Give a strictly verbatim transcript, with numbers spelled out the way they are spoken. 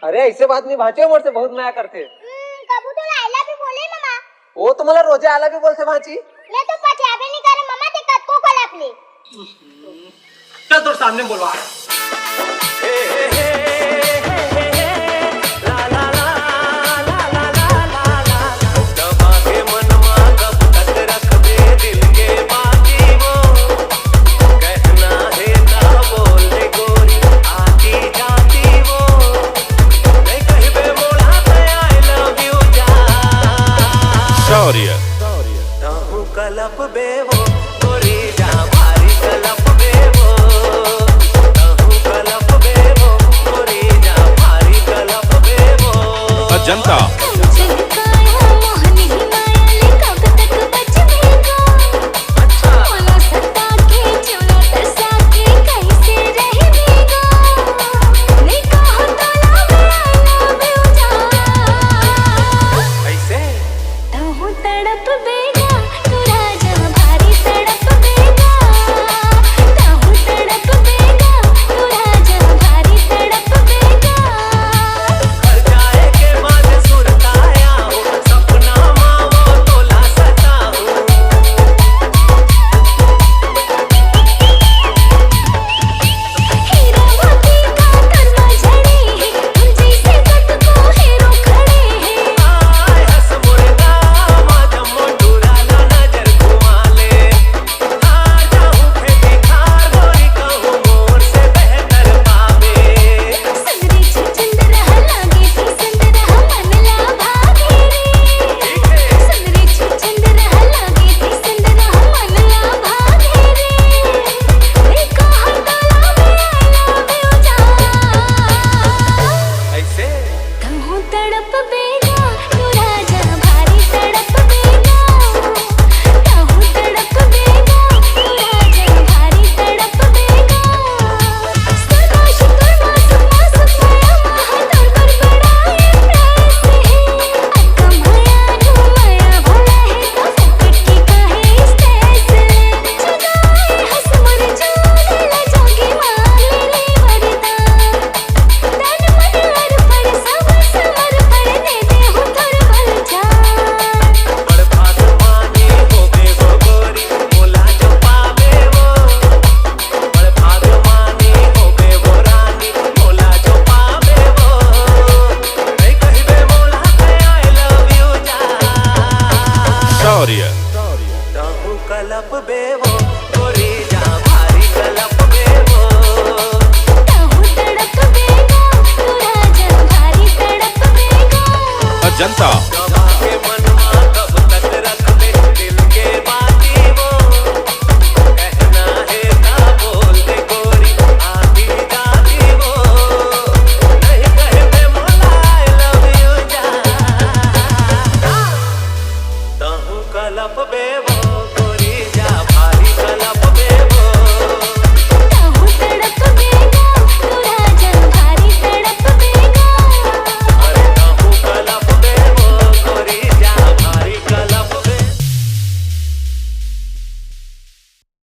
अरे, ऐसे बात नहीं भांचे, मोर से बहुत मया करथे। हम्म, कभू तो I love you बोले ममा। वो तो मोला रोजे I love you बोलथे भांची। मैं तो पटियाबे नहीं करे ममा, ते कतको कलप ले। चल, तोर सामने बोलवा। शौर्य। अजंता। शौर्य। अजंता।